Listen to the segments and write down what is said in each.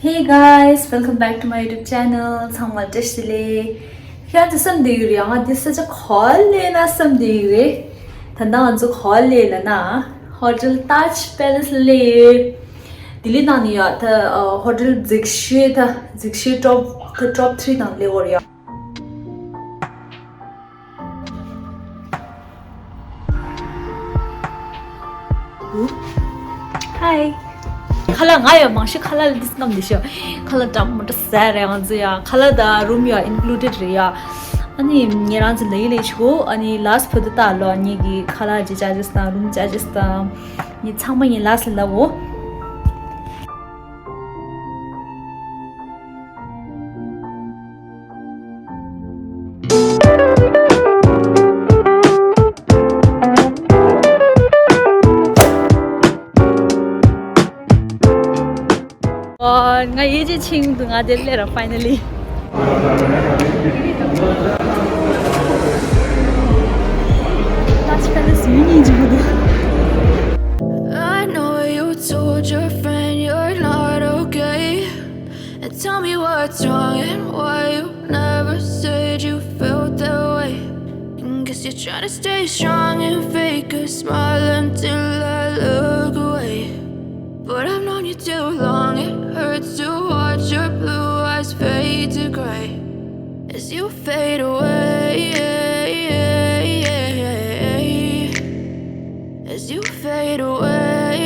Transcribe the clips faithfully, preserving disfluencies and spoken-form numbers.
Hey guys, welcome back to my YouTube channel. ཚང་མ་བཀྲ་ཤིས་བདེ་ལེགས། ཁྱེད་ཚོ་བསམ་བསྡད་ཡོད་རེད་ཡ། ང་འདི་ས་ཆ་ག་པར་སླེབས་ན་བསམ་བསྡད་ཡོད་རེད། ད་ལྟ་ང་ཚོ་ག་པར་སླེབས་ལབ་ན། Hotel Taj Palace སླེབས་ཡོད། ལྡི་ལི་ནང་ནས་ཡ་ད་ཨ་ཧོ་ཊེལ་རྫིག་ཤོས་ད་རྫིག་ཤོས་ཊོབ་ད་ཊོབ་ཐི་རི་ནང་སླེབས་ཡོད་རེད་ཡ། ཧའི། ཁ་ལག་ང་ཡང་མང་ཤོས་ཁ་ལག་ལ་འདི་སྔམ་འདི་ཤོ། ཁ་ལག་འདྲ་མི་འདྲ་ཟ་རེད་ང་ཚོ་ཡ། ཁ་ལག་དང་རུམ་ཡ་ཨིན་ཀླུ་ཌེཌ་རེད་ཡ། ཨ་ནི་ངེད་རང་ཚོ་ལ་ཡི་ལས་ཆུ་གོ། ཨ་ནི་ལཱསི་བོ་དུ་ལྟ་ལོ། ངེད་ཀྱི་ཁ་ལག་ཅི་ཅར་ཇིས་དང་རུམ་ཅར་ཇིས་དང་། ངེད་ཚང་མ་ངེད་ལཱསི་ལ་ལབ་འོ། ཨོ། ང་ཡིད་ཆེས་ཆེན་པོ་འདུག་ང་འདིར་སླེབས་ར་ཕའི་ནལ་ལི། ཏཱཇ་པེ་ལེ་སི་ཡུལ་ཉིན་འཇིགས་པོ་འདུག I know you told your friend you're not okay. And tell me what's wrong and why you never said you felt that way. And guess you're trying to stay strong and fake a smile until I look away. But I've known you too long, it hurts to watch your blue eyes fade to gray as you fade away. As you fade away.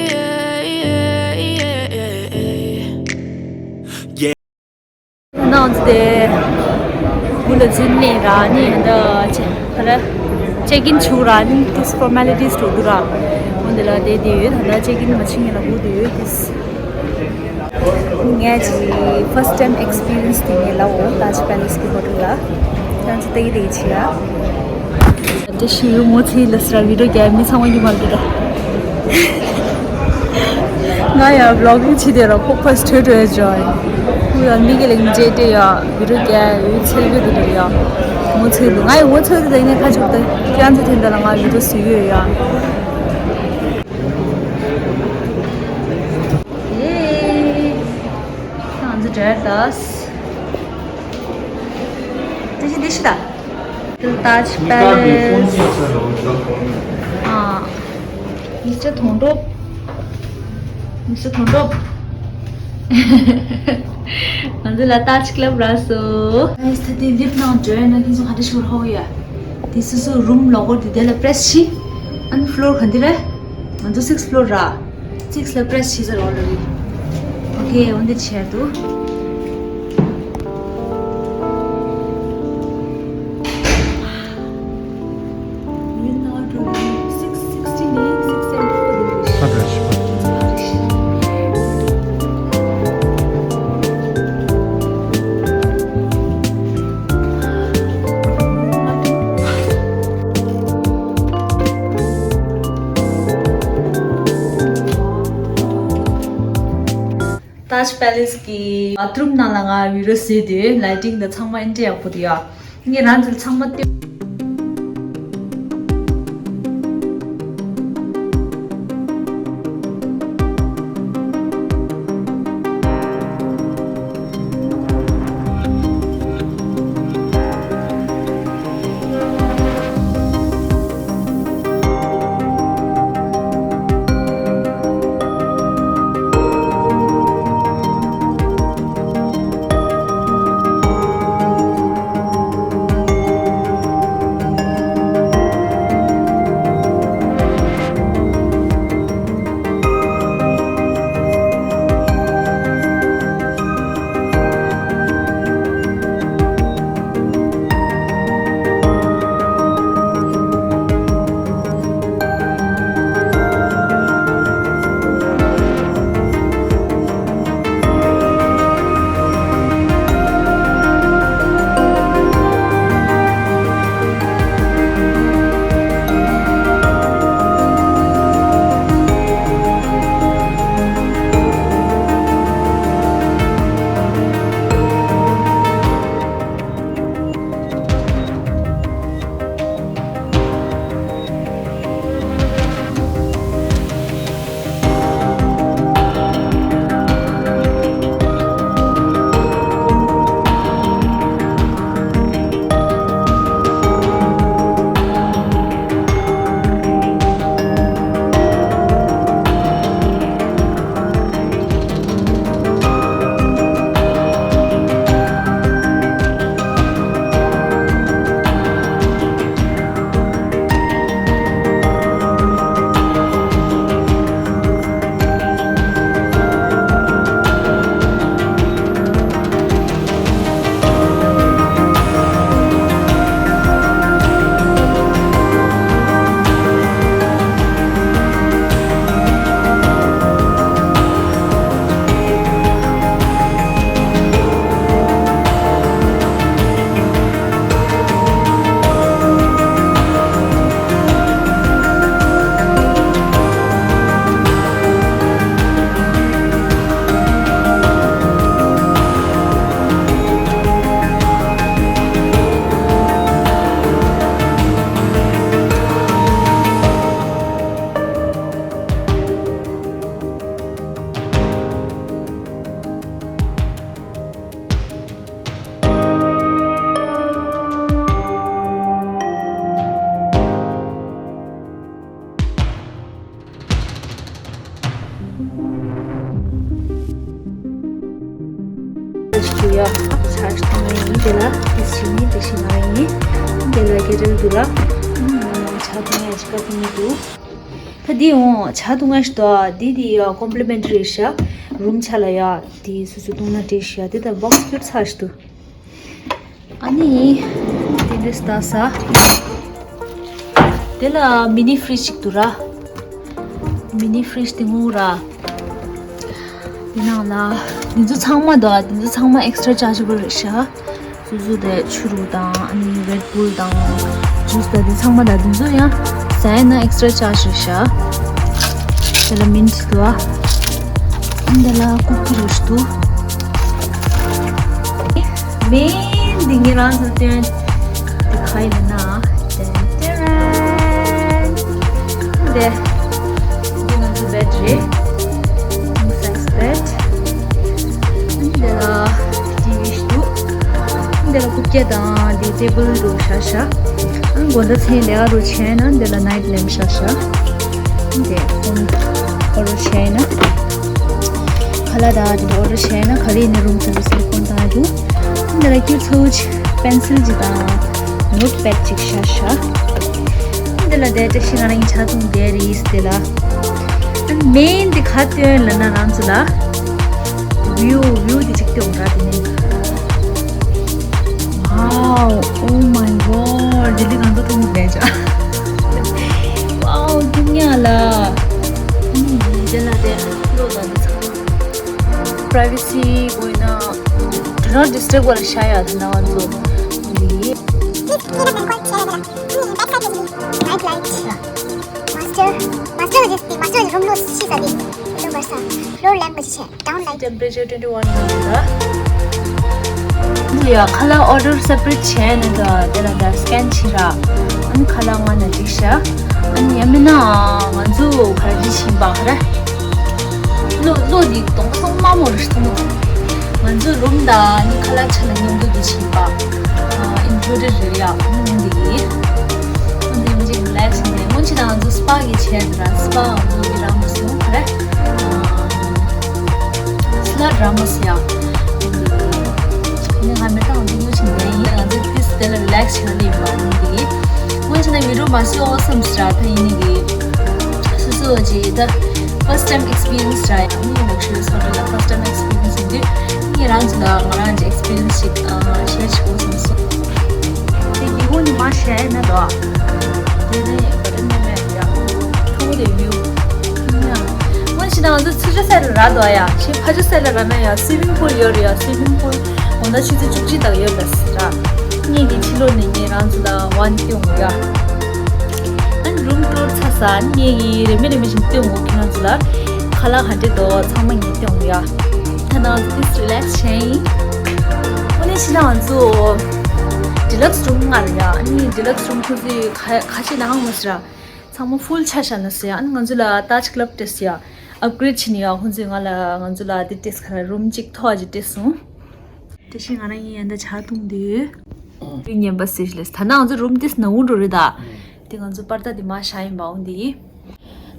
ནང་ཚེ་དེ་བུ་ལ་འཛིན་ནས་ར་ནི་འདི་ཆེ་ག་རེ་ཅེག་ཨིན་བྱུག་ར་ནི་ཏིས་ཕོར་མ་ལི་ཏིས་འགྲོ་དུ་ར། འོན་ཏེ་ལ་དེ་དེ་ཡོད། ད་ལྟ་ཅེག་ཨིན་མ་ཕྱིན་ངེད་ལ་བུ་དེ་ཡོད་ཏིས། ངས་ཀྱི་first time experience དེ་ངས་ལབ་འོ། ཏཱཇ་པེ་ལེ་སི་གི་ཧོ་ཊེལ་ལ་ཁྱེད་ཚོ་ལྟ་གི་དེ་ཆེ་ཡ། དེ་ཤི་ཡོད་ངོ་ཚེ་ལ་སི་ར་བི་ཌིའོ་རྒྱག་མི་ཚང་མ་ཉི་མ་རེད་ད། ང་ཡ་བི་ལོག་གིང་བྱེད་དེ་ར་ཁོག་ཕ་སི་ཐོས་འགྲོ་ཡ་ཇོ་ཡ། ཁོ་ཡ་མི་གི་ལིང་ཇེ་ཏེ་ཡ་བི་ཌིའོ་རྒྱག་ཡོད་ཚེ་གི་དེ་རེད་ཡ། ངོ་ཚེ་ལ་ང་ཡ་ངོ་ཚེ་ལ་དེ་ནས་ཁ་ཆུབ་ད་ཁྱེད་ཚོ་དེ་འདྲ་ལ་ང་བི་ཌིའོ་བཟོས་ཡོད་ཡ། ཡེ། ང་ཚོ་འདྲ་ད། དེ་ཅི་དེ་ཤི་ད། ཏཱཇ་པེ་ལེ་སི། ཨ། མི་སི་ཊར་དོན་གྲུབ། མི་སི་ཊར་དོན་གྲུབ། ང་ཚོ་ལ་ཏཱཇ་ཀླབ་རག་སོང་། ཨེ་ས་དེ་ལིབ་ནང་འགྲོ་ཡ་ན་ཁྱེད་ཚོ་ག་འདྲ་ཤོར་ཧོ་ཡ། དེ་སོ་སོ་རུམ་ལོག་གོ་དེ་དེ་ལ་པི་རེ་སི་བྱེད། ཨན་ཕི་ལོར་ག་འདི་རེད། ང་ཚོ་སིགས་ཕི་ལོར་ར། སིགས་ལ་པི་རེ་སི་བྱེད་ཟེར་ཨོ་ལ་རི། ཨོ་ཁེ་འོན་ཏེ་ཆེར་དུ། ཏཱཇ་པེ་ལེ་སི་གི་བཱ་ཐི་རུམ་ནང་ལ་ང་བི་ཌིའོ་བཟོས་དུས་ལའི་ཊིང་དང་ཚང་མ་ཨེ་འདྲ་ཡག་པོ་འདུག་ཡ། ངས་རང་ཚོ་ཚང་མ་ལྟོས། ཞུ་ཡ། ཆར་གཏོང་ཡ་ཡིན། དེ་ལ་དེ་ཞིག་ནི་དེ་ཞིག་མ་ཡིན། དེ་ལ་སྐད་ཆ་འདུག་ལ། ཆར་གཏོང་ཡ་ཞིག་ག་ཕུལ་ནི་འདུག་ད་འདི་འོང་ཆ་ཐུང་ང་ཞིག་ཏོ། འདི་འདི་ཡ་ཀོམ་པི་ལི་མེན་ཊི་རི་ཤ། རུམ་ཆ་ལ་ཡ་འདི་སོ་སོ་ཐུང་ན་འདྲེ་ཤ། འདི་ད་བོག་སི་ཕུལ་ཚར་ཞིག་ཏུ། ཨ་ནི་འདི་འདྲ་ས་ས། དེ་ལ་མི་ནི་ཕི་རིཇ་ཞིག་ཏུ་ར། མི་ནི་ཕི་རིཇ་དེ་ངུ་ར། དེ་ནང་ལ་འདི་ཚོ་ཚང་མ་འདུག་འདི་ཚོ་ཚང་མ་ཨེག་སི་ཊ་ར་ཅར་ཇི་བལ་རེད་ཤག་སོ་སོ་དེ་ཆུ་རུ་དང་ཨ་ནི་རེད་བུལ་དང་ཇུས་དང་དེ་ཚང་མ་དང་དེ་ཚོ་ཡང་ཟ་ཡ་ན་ཨེག་སི་ཊ་ར་ཅར་ཇི་རེད་ཤག་དེ་ལ་མིན་ཊི་འདུག་ཨ་འདི་ལ་ཀུ་ཀི་རུ་ཞིག་འདུག་མེན་འདི་ངེད་རང་ཚོ་སྟོན་འདི་ག་ཡིན་ན། ཏན་ཏན་རན། འདི་འདི་ང་ཚོ་བེད་རེད། ཀིང་སའིཛ་བེད། འདི་ལ་ཊི་ཝི་ཞིག་འདུག་འདི་ལ་ཀུ་ཀྱ་དང་འདི་ཊེ་བལ་རུ་ཤ་ཤ། དགོང་དག་མཚན་ལས་ཀ་རུ་བྱས་ན་འདི་ལ་ནའིཊ་ལེམ་ཤ་ཤ། འདི་ཕོན་ཨོ་ཌར་བྱས་ན། ཁ་ལག་དང་འདི་ཨོ་ཌར་བྱས་ན་ག་རེ་ཡིན་ན་རུམ་སར་བི་སི་ལ་ཕོན་བཏང་ཡ་འདུག་འདི་ལ་སྐྱུར་ཚོས་པེན་སིལ་གཅིག་དང་ནོཊ་པེཌ་གཅིག་ཤ་ཤ། འདི་ལ་དེ་བཀྲ་ཤིས་ང་རང་གི་ཆ་ཚང་དེ་རེད། འདི་ལ་མེན་འདི་ག་སྟོན་ལབ་ན་རང་ཚོ་ལ་བིའུ་བིའུ་འདི་གཅིག་སྟོན་ར། དེ་ནི། Wow, oh my god, འདི་ལི་གང་དུ་ཐུང་བས་ཅག Wow, ཐུང་ཡ་ལ། འདི་ལ་དེ་ལོ་ལ་འདི་ཚང་། པ་རའི་ཝེ་སི་དགོས་ན། Do not disturb བར་ཤ་ཡ་ཐ་ན་ང་ཚོ་འདི། Night light. Master, master is the master is room no six adi. Room versa. Floor lamp is down light. Temperature twenty one ཡིན་ད། ཡ་ཁ་ལག་ཨོ་ཌར་སེ་པ་རེཊ་བྱས་ནས་ད་དེ་ལ་ད་སི་ཀེན་བྱེད་ར། ཨ་ནི་ཁ་ལག་ང་ན་འགྲིག་ཤག་ཨ་ནི་ཡ་མིན་ན་ང་ཚོ་ག་རེ་བྱེད་ཤིང་པ་ཧ་ར། ལོ་ལོ་འདི་གཏོང་གཏོང་མ་མོ་རེ་གཏོང་གཏོང་། ང་ཚོ་རུམ་དང་ནི་ཁ་ལག་ཆ་ལ་མཉམ་དུ་འདི་བྱེད་པ། ཨིན་ཀླུ་ཌེཌ་རེད་ཡ། ཨ་ནི་འདི་གི་ཨ་ནི་འདི་རི་ལེག་སི་ནས་སྔོན་ཆད་ང་ཚོ་སི་པ་གི་བྱས་འདི་ར། སི་པ་ང་ཚོ་འདི་ར་མ་སོང་ཧ་ར། སི་ལ་ཌི་ར་མ་སི་ཡ། ནི་ང་མི་ཏང་འདུག་ཡོད་ཅིག་ནས་ཡིན། ང་ཚོ་ཏིས་དེ་ལ་རི་ལེག་སི་བྱེད་ནི་ཡིན་པ་ཡིན་གི། སྔོན་ཆད་ན་བི་ཌིའོ་མ་བཟོས་ཨོ་སམ་སི་ར། ད་ཡིན་ནི་གི་སོ་སོ་ཅི་ད་first time experience ར། ཡང་ནི་ལག་ཤོས་སོ་ཏི་ལ་first time experience ཡིན་དུས་ངས་རང་ཚོ་ལ་ང་རང་གི་experience ཞིག་ཨ་ཤེར་བྱེད་དགོས་བསམ་སོང་། དེ་ཉི་ཧོང་ནི་མ་བཤད་ན་དོ། དེ་ནས་བ་དན་ནས་མེད་ཡ། ཁྲོ་བོ་དེ་ཡུ། ཡ། སྔོན་ཆད་ན་ང་ཚོ་ཚུར་ཕྱོགས་སའི་ལ་ར་དོ་ཡ། ཕྱི་ཕ་ཕྱོགས་སའི་ལ་ར་ན་ཡ་སི་ཝིམ་པུལ་ཡོད་རེད་ཡ། སི་ཝིམ་པུལ་དགོང་དག་ཆུ་ཚོད་བཅུ་གཅིག་དག་ཡོད་པ་སི་ར། ངེད་ཀྱི་ཕྱི་ལོགས་ནས་ངེད་རང་ཚོ་ལ་ཝན་སྟོན་དགོས་ཡ། ཨ་ནི་རུམ་ཊུར་ཚར་ས་ངེད་ཀྱི་རེ་མེ་རེ་མེ་བཞིན་སྟོན་དགོས་ཁྱེད་རང་ཚོ་ལ། ཁ་ལག་ག་འདྲས་འདུག་ཚང་མ་ངེད་སྟོན་དགོས་ཡ། ད་ནང་ཚོ་ཏིས་རི་ལེག་སི་བྱས་ཡིན། ཨ་ནི་ཕྱི་ནང་ང་ཚོ་ཌི་ལག་སི་རུམ་ལྔ་རེད་ཡ། ཨ་ནི་ཌི་ལག་སི་རུམ་ཁོ་ཚོས་ཁ་ཁ་ཆེ་ནང་མ་སི་ར། ཚང་མ་ཕུལ་ཆ་བཞག་ན་ཟེར་ཡ། ཨ་ནི་ང་ཚོ་ལ་ཏཱཇ་ཀླབ་སྤྲད་ཟེར་ཡ། ཨབ་གྷི་རེཌ་བྱས་ནས་ཡ། ཁོང་ཚོས་ང་ལ་ང་ཚོ་ལ་དེ་སྤྲད་ཁ་ར་རུམ་གཅིག་མཐོ་བ་ཅིག་སྤྲད་སོང་། དེ་བཞིན་ང་རང་ཡིན་ཡ་འདི་ཆ་འཐུང་དུས། དེ་ཉན་པ་ཟེར་ལས། ད་ནང་ང་ཚོ་རུམ་དེ་ནང་འུ་འགྲོ་རེད་ད། དེ་ང་ཚོ་པར་ད་དེ་མ་བཞག་ཡིན་པའོ་འདི།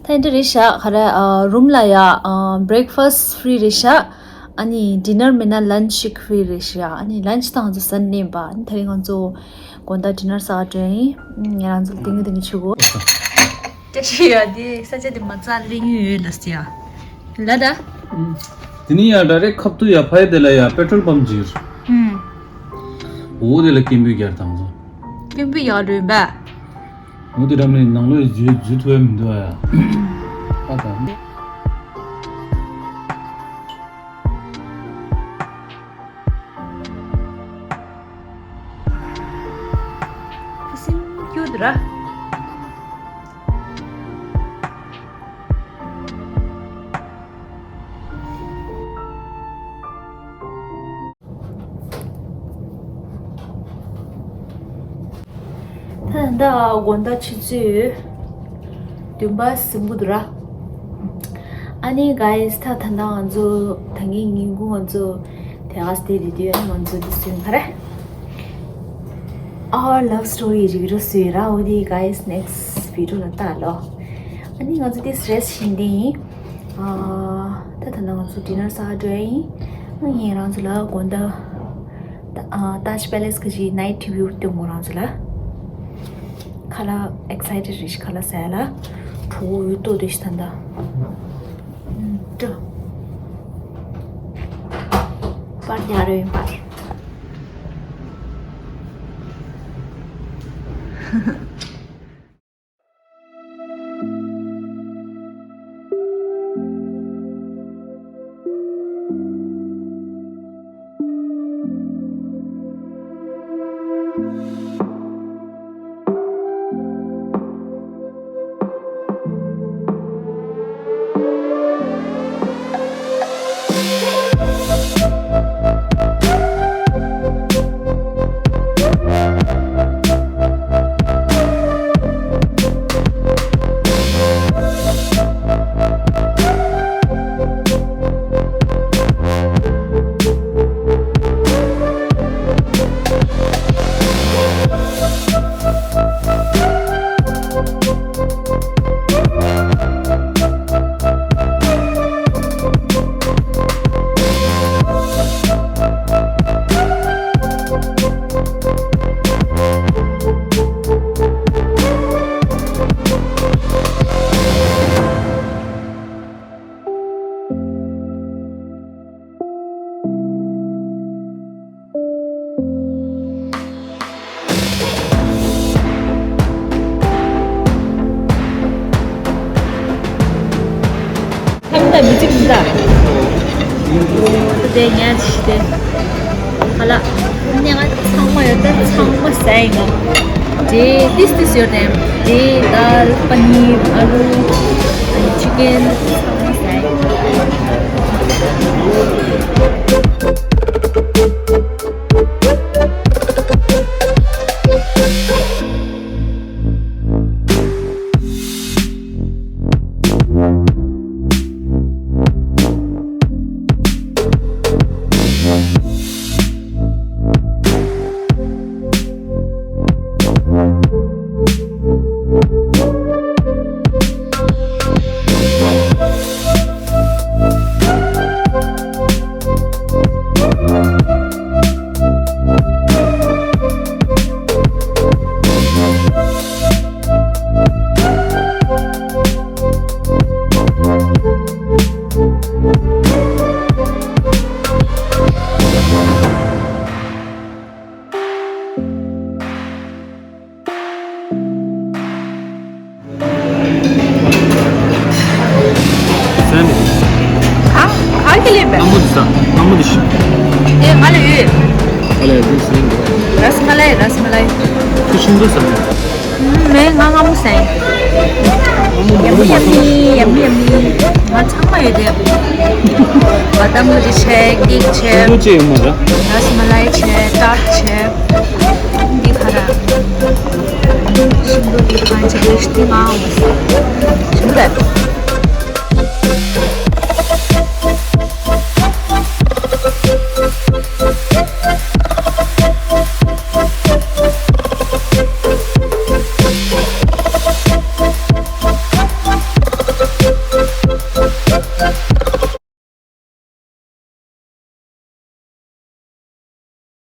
ད་ཡིན་འདྲ་རེད་ཤག་ག་རེ་ཨ་རུམ་ལ་ཡ་ཨ་བྷི་རེག་ཕ་སི་ཕི་རི་རེད་ཤག་ཨ་ནི་ཌི་ནར་མིན་ན་ལན་ཆི་ཞིག་ཕི་རི་རེད་ཤག་ཨ་ནི་ལན་ཆི་ད་ང་ཚོ་ཟ་ནས་ཡིན་པ། ཨ་ནི་ད་རེས་ང་ཚོ་དགོང་དག་ཌི་ནར་ཟ་ག་འགྲོ་ཡིན། ང་རང་ཚོ་ལ་ཏིང་ངེ་ཏིང་ངེ་བྱེད་དགོས། བཀྲ་ཤིས་ཡ་དེ་ས་ཆ་དེ་མ་རྩ་ལེན་ཡུལ་ཡོད་ལ་ཟེར་ཡ། ལ་ད། དེ་ནི་ཡ་ཌའི་རེག་ཁབ་ཏུ་ཡ་ཕ་ཡ་དེ་ལ་ཡ་པེ་ཊོལ་པམ་ཅིག་ཡོད། ཨུམ། འོ་དེ་ལ་སྐད་འབོད་རྒྱག་དང་ཚོ། སྐད་འབོད་ཡག་རེད་པས། འོ་དེ་འགྲམ་ནས་ནང་ལོགས་འཛུལ་འཛུལ་ཐུབ་ཡ་མི་འདུག་ཨ་ཡ། ཨ་ད། ཁུ་སིམ་ཁྱུ་དུ་ར། ད་ད་དགོང་དག་ཆུ་ཚོད་བདུན་པ་ཟིན་གྱི་འདུག་ར། ཨ་ནི་གཱ་ཡིས་ད་ད་ད་ང་ཚོ་ད་ངའི་ཉིན་གུང་ང་ཚོ་དེ་ག་སྟེ་དེ་དུས་ང་ཚོ་དེ་སུན་ཁ་རེ། Our love story རིག་རུ་སུའི་ར། འོ་དེ་གཱ་ཡིས་next video ལ་ལྟ་ལོ། ཨ་ནི་ང་ཚོ་དེ་སི་རེ་སི་བྱིན་དེ་ཡིན། ཨ་ད་ད་ན་ང་ཚོ་ཌི་ནར་ཟ་འགྲོ་ཡིན། ངས་རང་ཚོ་ལ་དགོང་དག་ཏ་ཨ་ཏཱཇ་པེ་ལེ་སི་གི་ནའིཊ་ཝིའུ་སྟོན་དགོས་རང་ཚོ་ལ། ཁ་ལག་ཨེག་སའི་ཊེཌ་རེད་ཤག་ཁ་ལག་ཟ་ཡ་ལ། གྲོད་ཁོག་འོད་ཏོག་ཏོ་ཞིག་ད་ལྟ། ཨུམ། ཏོ། པར་རྒྱག་རོགས་ཡིན་པར། ཁམས་དང་མི་གཅིག་མི་འདྲ། དེ་ཉལ་ཞིག་དེ། ཧ་ལ། ཉལ་ཚང་མ་ཡོད་ད་ཚང་མ་ཟ་ཡིན་ནོ། དེ་ཏིས་ཏིས་ཡོད་དེ། དེ་དཱལ་པ་ནིར་ཨ་ལུ། ཅི་ཀན་ཚང་མ་ཟ་ཡིན། སེམས། ག་ག་གི་ལེན་པས། སྣང་མོ་འདི་ས། སྣང་མོ་འདི་ཤི། དེ་ང་ལ་ཡོད། ཨ་ལས་འདི་སེམས། ར་སི་མ་ལའི། ར་སི་མ་ལའི། ཁུ་ཤིང་འདི་ས། མེ་ང་ང་མོ་སེམས། ཡ་མི་ཡ་མི་ཡ་མི་ཡ་མི། ང་ཚང་མ་ཡོད་དེ། བ་དམ་ལ་ཅི་བྱས་ཀེག་བྱས། ཁུ་ཅི་ཡོད་མ་རེད། ར་སི་མ་ལའི་བྱས་ཊརཊ་བྱས། འདི་ག་ར། ཤིང་ཏོག་འདི་གང་བྱེད་དགོས་ཤིང་ཏོག་ང་ཞིམ་པོ་རེད།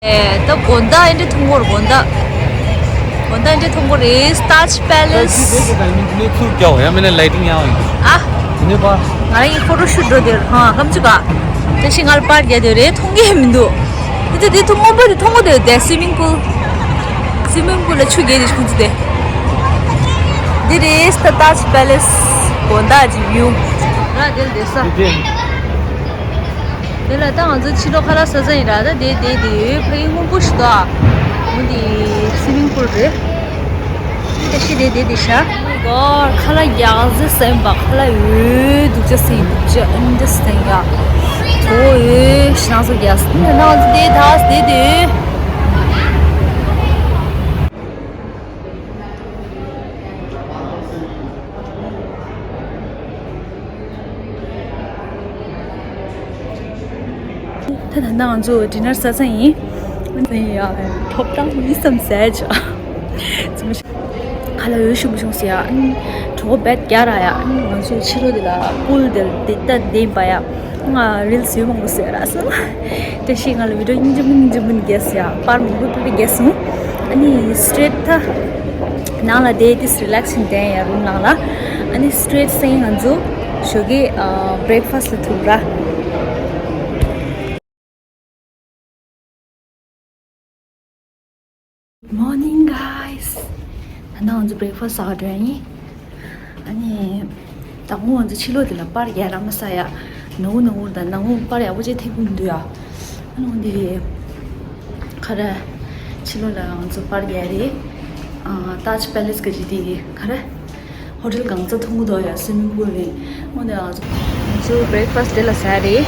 ཨེ། ད་དགོང་དག་ཨེ་འདྲ་མཐོང་གི་རེད། དགོང་དག་དགོང་དག་ཨེ་འདྲ་མཐོང་གི་རེད། ཏཱཇ་པེ་ལེ་སི། ཨ། ང་རང་གི་ཕོ་ཊོ་ཤུཊ་འགྲོ་དེར་ཧང་ཀམ་ཅི་ག་ད་ཤི་ང་ལ་པར་རྒྱག་དེ་རེད། མཐོང་གི་མི་འདུག་དེ་དེ་དེ་མཐོང་མ་པ་དེ་མཐོང་གི་དེ་དེ་སི་མིང་པུལ། སི་མིང་པུལ་ལ་ཆུ་རྒྱས་དེ་ཁུ་ཚུ་དེ། འདི་རེད་ད་ཏཱཇ་པེ་ལེ་སི། དགོང་དག་གི་ཝིའུ། ར་དེ་ལ་དེ་ས། དེ་ལ་ད་ང་ཚོ་ཕྱི་ལོགས་ཁ་ལག་ཟ་ས་ཡིན་ར། ད་དེ་དེ་དེ་ཡོད་ཕ་གི་སྔོན་པོ་ཞིག་ཏོ། འོ་དེ་སི་མིང་པུལ་རེད། ད་ཤི་དེ་དེ་དེ་ཤ། གོ་ཁ་ལག་རྒྱག་ཟེ་སེམས་པ་ཁ་ལག་ཡོད་འདུག་ཅག་སེ་འདུག་ཅག་ཨིན་ཌི་སི་ཊན་ཡ། གོ་ཡོད་ཤང་ཟོ་རྒྱག་ཟེ་ན་ང་ཚོ་དེ་ད་དེ་དེ། ད་ད་ལྟ་ང་ཚོ་ཌི་ནར་ཟ་ས་ཡིན། ཡ། ཐོབ་ཐང་མི་བསམ་ཟས་ཆོག་ཁ་ལག་ཡོད་ཤུགས་མི་བྱུང་ཟེར་ཡ། གྲོད་ཁོག་བད་རྒྱག་ར་ཡ། ང་ཚོ་ཕྱི་ལོགས་དེ་ལ་པུལ་དེ་དེ་ལྟ་བསྡད་པ་ཡ། ང་རིལ་སི་ཡོད་མང་པོ་བཟོས་ར་སོང་། བཀྲ་ཤིས་ང་ལ་བི་ཌིའོ་སྙིང་རྗེ་མོ་སྙིང་རྗེ་མོ་རྒྱས་སོང་ཡ། པར་མང་པོ་པོ་རྒྱས་སོང་། ཨ་ནི་སི་ཊེ་རེཊ་ད་ནང་ལ་བསྡད་དེ་རི་ལེག་སི་ཤན་བསྟེན་ཡ་རུམ་ནང་ལ། ཨ་ནི་སི་ཊེ་རེཊ་སེང་ང་ཚོ་ཞོགས་ཀས་བྷི་རེག་ཕ་སི་ལ་ཐུག་ར། Morning, guys. ད་ནང་ང་ཚོ་བྷི་རེག་ཕ་སི་ཟ་ག་འགྲོ་ཡ་ཡིན། ཨ་ནི་དང་པོ་ང་ཚོ་ཕྱི་ལོགས་དེ་ལ་པར་རྒྱག་ར་མ་ཟ་ཡ། ནང་ངུ་ནང་ངུ་དང་ནང་ངུ་པར་ཡག་པོ་ཅིག་ཐེབས་ཀྱི་མི་འདུག་ཡ། ཨ་ནི་འོ་འདི་ག་རེ། ཕྱི་ལོགས་ལ་ང་ཚོ་པར་རྒྱག་རེད། ཨ་ཏཱཇ་པེ་ལེ་སི་ག་ཅིག་དེ་ག་རེ། ཧོ་ཊེལ་གང་ཚ་མཐོང་གི་འདུག་ཡ། སུའི་མིང་པུལ་རེད། འོ་འདི་ང་ཚོ་བྷི་རེག་ཕ་སི་དེ་ལ་ཟ་རེད།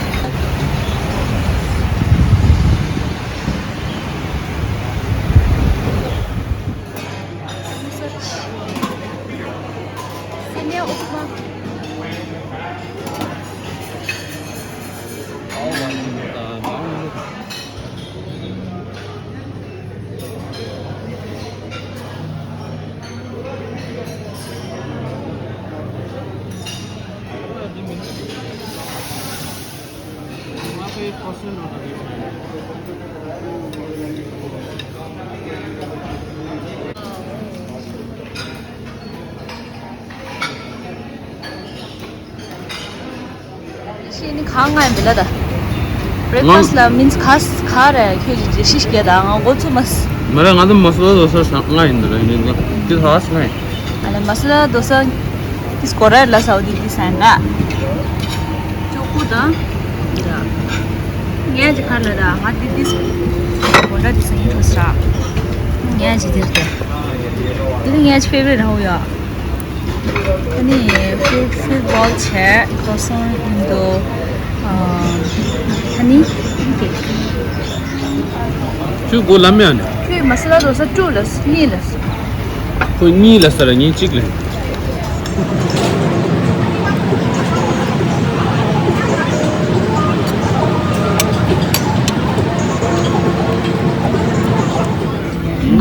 ཤེས་ནི་གང་ང་ཡིན་པ་ལ་ད། བྷི་རེག་ཕ་སི་ལ་མིན་ག་ག་རེ་ཁྱོད་ཀྱི་རེ་ཤིས་སྐད་དང་ང་མགོ་ཚོས་མ་སི། མ་རེད། ང་ད་མ་སི་ལ་དོ་ས་ང་ཡིན་འདི་ལ་ཡིན་ལ་འདི་ཧ་སི་ང་ཡིན། ཨ་ལ་མ་སི་ལ་དོ་ས་ཏིས་གོ་ར་ལ་སའུ་དི་ཏིས་ཨན་ན་ཅོ་ཀུ་དང་ངས་ཅི་ཁར་ལ་ད་ང་དི་ཏིས་གོ་འདྲ་ཏིས་ཡིན་ཐོ་སྲ། ངས་ཅི་དེར་དེ་དེ་ནི་ངས་ཅི་ཕེ་བ་རིཊ་ཧོ་ཡོད། ཨ་ནི་ཕུར་ཕུར་བོལ་བྱས་ཁོ་སོང་ཡིན་དོ། ཨ་ནི་ཁྱོད་སྒོ་ལམ་ཡང་ནས། ཁྱོད་མ་སི་ལ་རོ་ས་དྲུག་ལ་གཉིས་ལ། ཁོས་གཉིས་ལ་ས་ར་ངས་གཅིག་ལ།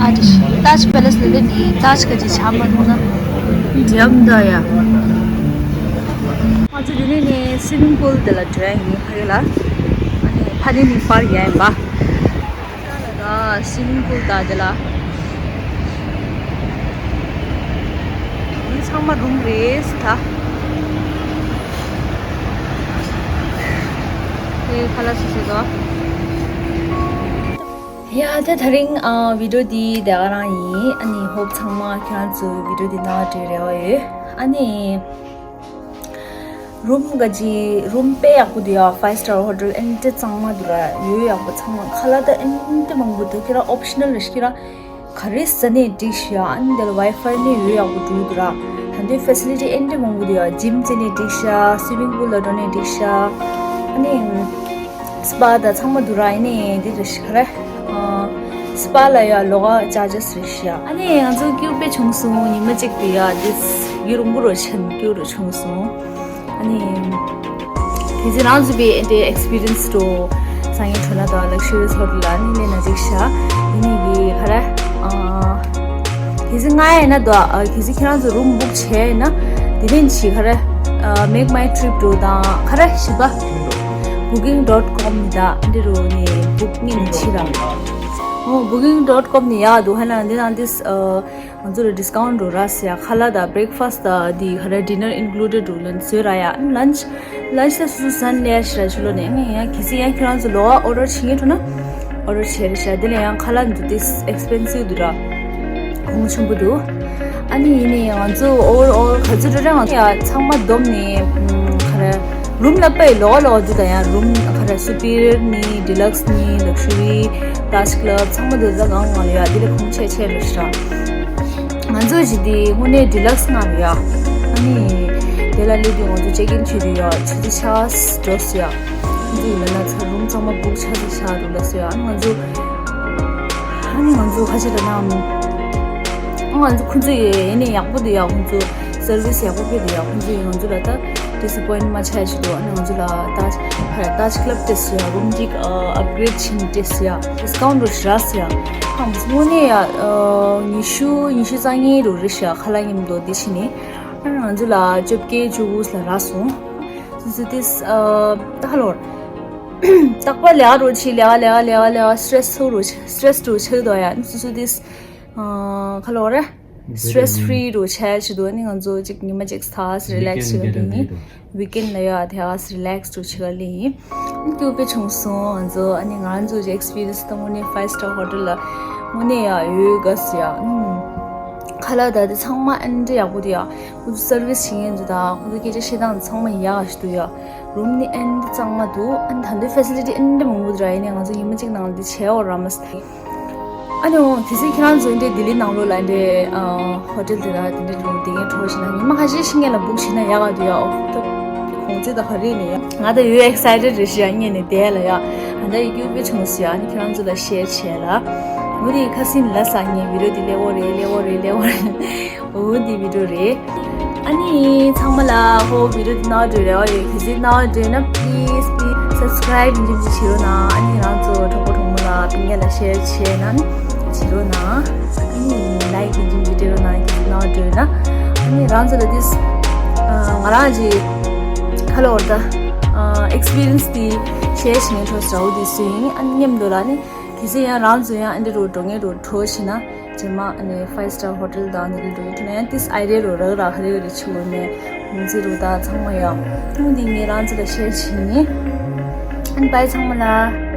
ཨ་ཏི་ཤི་ཏཱཇ་པེ་ལེ་སི་ལ་དེ་ནི་ཏཱཇ་ག་ཅི་ཆ་མ་མཐོང་ན་འཇམ་ད་ཡ། ང་ཚོ་དེ་ནས་ནི་སུའི་མིང་པུལ་དེ་ལ་འགྲོ་ཡ་ཡིན་ཕ་གི་ལ། ཨ་ནི་ཕ་ནི་ནི་པར་ཡ་ཡིན་པ། ད་སུའི་མིང་པུལ་ད་དེ་ལ། འདི་ཚང་མ་རུམ་རེད་ད། དེ་ཁ་ལག་སུ་སུ་དོ། ཡ་ད་དེ་རིང་ཨ་བི་ཌིའོ་འདི་དེ་ག་རང་ཡིན། ཨ་ནི་ཧོབ་ཚང་མ་ཁྱེད་རང་ཚོ་བི་ཌིའོ་འདི་ནང་འདྲི་རེ་བ་ཡོད། ཨ་ནི་རུམ་ག་ཅི་རུམ་དཔེ་ཡག་པོ་འདུག་ཡ། ཕའི་སི་ཊར་ཧོ་ཊེལ་ཨེ་འདྲ་གཙང་མ་འདུག་ར། ཡོད་ཡག་པོ་ཚང་མ་ཁ་ལག་ད་ཨེ་འདྲ་མང་པོ་འདུག་ཁྱེད་རང་ཨོབ་ཤི་ནལ་རེད་ཤག་ར། ག་རེ་ཟ་ནས་འགྲིག་ཤག་ཨ་ནི་དེ་ལ་ཝའི་ཕའི་ནི་ཡོད་ཡག་པོ་འགྲོ་འདུག་ར། ད་དུང་ཕེ་སི་ལི་ཊི་ཨེ་འདྲ་མང་པོ་འདུག་ཡ། ཇིམ་རྩེ་ནས་འགྲིག་ཤག་སུའི་མིང་པུལ་ལ་འགྲོ་ནས་འགྲིག་ཤག་ཨ་ནི་སི་པ་ད་ཚང་མ་འདུག་ར། ཨ་ནི་འདི་རེད་ཤག་ར། སི་པ་ལ་ཡ་ལོགས་ཀ་ཅར་ཇེ་སི་རེད་ཤག་ཨ་ནི་ང་ཚོ་ཀྱུ་དཔེ་བྱུང་སོང་། ཉི་མ་གཅིག་དེ་ཡ་དེ་ཡུ་རུང་གུ་རུ་ཆེན་ཀྱུ་རུ་བྱུང་སོང་། ཨ་ནི། དེ་ཚེ་རང་ཚོ་པའི་ཨེ་འདྲའི་ཨེག་སི་པི་རི་ཡན་སི་འགྲོ། སང་ཉིན་ཁྲོ་ན་དང་ལག་ཤི་རི་སོ་ཊི་ལ་ནི་ལེན་ན་འགྲིག་ཤག་ཡིན་ནི་གི་ཧ་ར། དེ་ཚེ་ང་ཡིན་ན་དོ། དེ་ཚེ་ཁྱེད་རང་ཚོ་རུམ་བུག་བྱས་ཡིན་ན། དེ་རིང་ཕྱི་ཧ་ར། Make my trip འགྲོ་དང་ཧ་ར་ཞིབ་པ། booking dot com ནི་ད་འདི་རུ་ནི་བུག་ངེས་ནི་ཕྱི་ར། ཨོ་booking dot com ནི་ཡག་འདུག་ཧ་ན་འདི་ནང་འདི། ང་ཚོ་ལ་ཌིས་ཀའུན་ཊི་འགྲོ་ར་ཟེར་ཡ། ཁ་ལག་དང་བྷི་རེག་ཕ་སི་དང་དེ་ག་རེ་ཌི་ནར་ཨིན་ཀུ་ལུ་ཌེཌ་འགྲོ་ལན་བཟོས་ར་ཡ། ལན་ཆི་ལན་ཆི་ད་སོ་སོ་ཟན་ལས་ཤི་ར་ཆུ་ལོ་ནས་ངས་ཡང་གི་སི་ཡང་ཁྱེད་རང་ཚོ་ལོག་ཨོ་ཌར་བྱེད་ངེས་འགྲོ་ན་ཨོ་ཌར་བྱེད་རེ་ཤ། དེ་ལས་ཡང་ཁ་ལག་འདུག་དེ་ཨེག་སི་པེན་སིབ་འདུག་ར། གོང་ཆེན་པོ་འདུག་ཨ་ནི་ཡིན་ནའི་ང་ཚོ་ཨོ་ཝར་ཨོལ་ག་ཚོད་འགྲོ་ར་ང་ཚོ་ཡ་ཚང་མ་བསྡོམས་ནས་ག་རེ། རུམ་ལ་དཔེ་ལོགས་ལོགས་འདུག་ད་ཡང་རུམ་ག་རེ་སུ་པི་རི་ཡར་ནི་ཌི་ལག་སི་ནི་ལག་ཤུ་རི་ཏཱཇ་ཀི་ལབ་ཚང་མ་འདུག་ད་གང་གང་ལ་ཡ་དེ་ལས་གོང་ཆེ་ཆེ་རེད་ཤག་ང་ཚོ་ཞི་དེ་དངོས་གནས་ཌི་ལག་སི་ང་རེད་ཡ། ཨ་ནི་དེ་ལ་སླེབས་དུས་ང་ཚོ་ཅེག་ཨིན་བྱེད་དུས་ཡ་ཆུ་ཚོད་ཆ་འགྲོ་སི་ཡ། ཁོང་ཚོ་ཡིན་ན་ན་ཚ་རུམ་ཚང་མ་བུག་ཆ་ཚ་ཆ་འགྲོ་ལ་སི་ཡ། ཨ་ནི་ང་ཚོ་ཨ་ནི་ང་ཚོ་ཁ་ཆེ་ལ་ན་ང་ཚོ་ཁོང་ཚོ་ཡིན་ནས་ཡག་པོ་འདུག་ཡ། ཁོང་ཚོ་སར་བིས་ཡག་པོ་སྤེལ་འདུག་ཡ། ཁོང་ཚོ་ཡིན་ང་ཚོ་ལ་ད་ཌི་སི་ཨ་པོ་ཡིན་མ་ཆགས་ཞིག་འདུག་ཨ་ནི་ང་ཚོ་ལ་ད་ད་ཅིག་ལབ་ཏེ་སི་ཡ་རུམ་ཅིག་ཨ་ཨབ་གི་རེཌ་བྱིན་ཏེ་སི་ཡ་ཌིས་ཀའུན་ཊི་རོ་ཞི་ར་སི་ཡ། ཧང་དངོས་གནས་ཡ་ཉི་ཤུ་ཉི་ཤུ་རྩ་གཉིས་རུ་རེད་ཤག་ཁ་ལག་མཉམ་དུ་འདི་བྱིན་ནས། ཨ་ནི་ང་ཚོ་ལ་བཅོ་བརྒྱད་བཅུ་དགུ་ལ་རག་སོང་། སོ་སོ་དེས་ཨ་ད་ཧ་ལོར། རྟག་པར་ལས་ཀ་རུ་ཆི་ལས་ཀ་ལས་ཀ་ལས་ཀ་ལས་ཀ་སི་ཊེ་རེ་སི་ཚུགས་རུ་སི་ཊེ་རེ་སི་རུ་ཆགས་དོ་ཡ། སོ་སོ་དེས་ཨ་ཧ་ལོར་རེ། སི་ཊེ་རེ་སི་ཕི་རི་རུ་ཆགས་ཆི་དོ། ཨ་ནི་ང་ཚོ་ཅིག་ཉི་མ་ཅིག་ཐག་རི་ལེག་སི་ཆི་ག་ལི་ཡིན། ཝིག་ཨེན་ལ་ཡ་ཐག་རི་ལེག་སི་རུ་ཆི་ག་ལི་ཡིན། སྐྱོ་པོ་བྱུང་སོང་ང་ཚོ། ཨ་ནི་ང་ཚོ་ཅིག་ཨེག་སི་པི་རི་ཡན་སི་ད་དངོས་གནས་ཕའི་སི་ཊར་ཧོ་ཊེལ་ལ་དངོས་གནས་ཡ་ཡོད་ག་སི་ཡ། ཁ་ལག་ད་དེ་ཚང་མ་ཨ་ནི་འདྲ་ཡག་པོ་དེ་ཡ། ཁོ་ཚོ་སར་བི་སི་བྱེད་མཁན་ཚོ་དང་ཁོ་ཚོ་སྐད་ཆ་བཤད་སྟངས་ཚང་མ་ཡག་ཤི་འདུག་ཡ། རུམ་ནི་ཨེན་ཏི་གཙང་མ་འདུག་ཨ་ནི་ད་དུང་ཕེ་སི་ལི་ཊི་ཨེན་ཏི་མང་པོ་འདུག་ར། ཡིན་ནའི་ང་ཚོ་ཉི་མ་གཅིག་ནང་ལ་འདི་བྱས་འོ་ར་མ་སི། ཨ་ནི་འོ་གལ་སྲིད་ཁྱེད་རང་ཚོ་འདི་ལྡི་ལི་ནང་ལོགས་ལ་འདི་ཧོ་ཊེལ་དེ་དག་དེ་འདྲ་འདུག་དེ་ངས་གྲོགས་བྱས་ན་ཉི་མ་ཁ་ཤས་ཤིག་ངེད་ལ་བུག་བྱས་ན་ཡག་ག་འདུག་ཡ། འོ་ད་གོང་ཚད་ད་ག་རེ་ནས་ཡ། ང་ད་ཡོད་ཨེག་སའི་ཊེ་ཌི་རེད་ཤི་ཡ། ངས་ནས་བསྡད་ལ་ཡ། ཨ་ད་ཡི་སྐྱོ་པོ་བྱུང་སི་ཡ། ཨ་ནི་ཁྱེད་རང་ཚོ་ལ་ཤེར་བྱས་ལ། འོ་དེ་ཁ་སིན་ལ་ས་ངས་བི་ཌི་ཡོ་དེ་ལེགས་པོ་རེད། ལེགས་པོ་རེད། ལེགས་པོ་རེད། འོ་འདི་བི་ཌི་ཡོ་རེད། ཨ་ནི་ཚང་མ་ལ་ཧོ་བི་ཌི་ཡོ་འདི་ནང་འགྲོ་རེ་བ་ཡོད། གལ་སྲིད་ནང་འགྲོ་ན་པི་ལི་སི་པི་ལི་སི་སབ་སི་ཀ་རའིབ་ཡིན་གྱི་བྱེད་རོགས་གནང་། ཨ་ནི་རང་ཚོ་གྲོགས་པོ་གྲོགས་མོ་ལ་སྤུན་ཀྱག་ལ་ཤེར་བྱས་ན་བྱེད་རོགས་གནང་། ཨ་ནི་ལའིཀ་ཡིན་གྱི་སྤྲད་རོགས་གནང་། གལ་སྲིད་ནང་འགྲོ་ན། ཨ་ནི་རང་ཚོ་ལ་དེ་ང་རང་གི་ཁ་ལོ་བར་ད་ཨེག་སི་པི་རི་ཡན་སི་དེ་ཤེར་བྱེད་མཁན་གྲོགས་སུ་འདྲ་བོ་དེ་སུ་ཡིན། ཨ་ནི་མཉམ་དུ་ལ་ནི། གལ་སྲིད་ཡང་རང་ཚོ་ཡང་ཨ་འདི་རུ་འགྲོ་ངེས་རུ་འགྲོ་ཤི་ན། རྗེས་མ་ཨ་ནི་ཕའིབ་སི་ཊར་ཧོ་ཊེལ་དང་འདི་རུ་འགྲོ་ཡི་འགྲོ་ན་ཡང་ཏིས་ཨའི་རེ་རུ་རག་རག་ཧ་རེ་རེ་ཆུ་བོ་མེ་མུང་ཚི་རུ་ད་ཚང་མ་ཡང་ཐུང་འདི་ངས་རང་ཚོ་ལ་ཤེར་བྱེད་ནི། ཨ་ནི་བའི་ཚང་མ་ལ།